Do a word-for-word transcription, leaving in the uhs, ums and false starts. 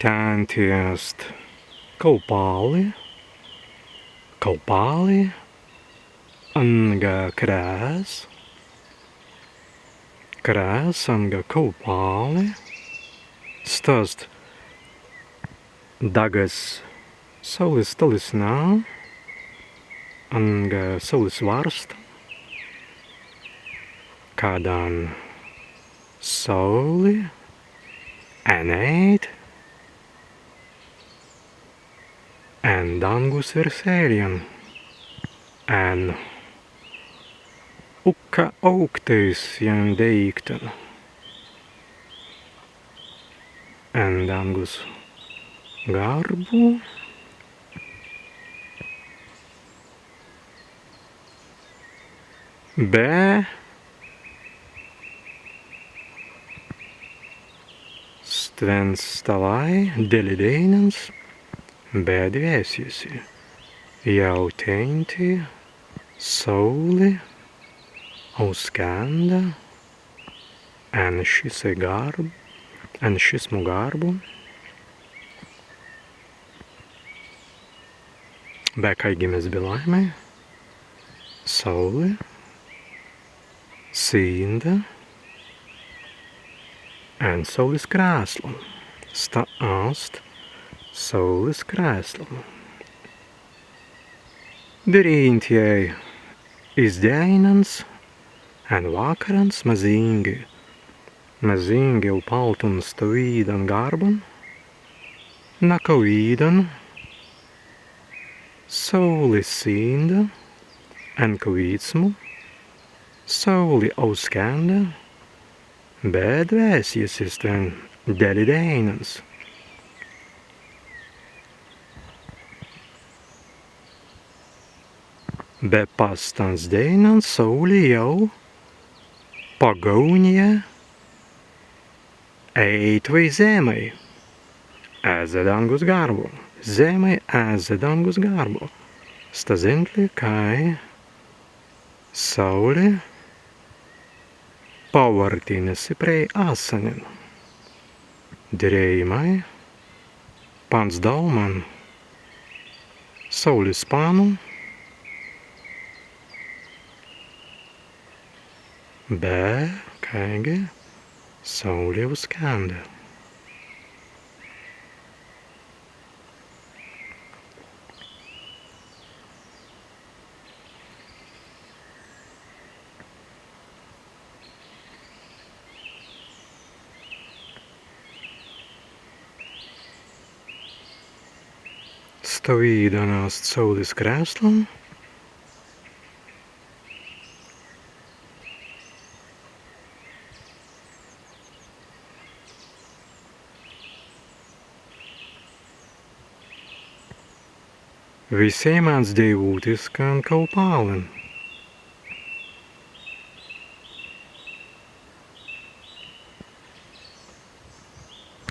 Tēnti ast Kaupāli, Kaupāli, anga Krēs, Krēs anga Kaupāli, sta ast Daggas Saūlis tālisnā, anga Saūlis wārsta, kaddan Saūli enēit en dāngus wīrseljan, en ukka aūktaisjan deīktan, en dāngus garbu. Be stwen stalāi delli dēinans, be dwēsjasi, jāu tēnti Saūli auskānda en šismu garb-, en šismu garbu. Be kāigi mes bilāimai, Saūli sīnda en Saūlis krēslan. Sta ast Saūlis krēslan. Dirīntjai iz dēinans en wakkarans mazīngi, mazīngi aupaltun stawīdan garban, na kawīdan Saūli sīnda, en kawīdsmu Saūli auskānda, be dwēsjasi stwen delli dēinans. Be pa stans dēinans Saūli jāu pagaūnja ēitwei zemmai ezze dāngus garbu, zemmai ezze dāngus garbu. Sta zentli, kāi Saūli pawartinna si prei assanin. Dirēimai panzdau man Saūlis pannu, be kāigi Saūli auskānda. Stawīdan ast Saūlis krēslan. Wisēimans deiwūtiskan Kaupālin.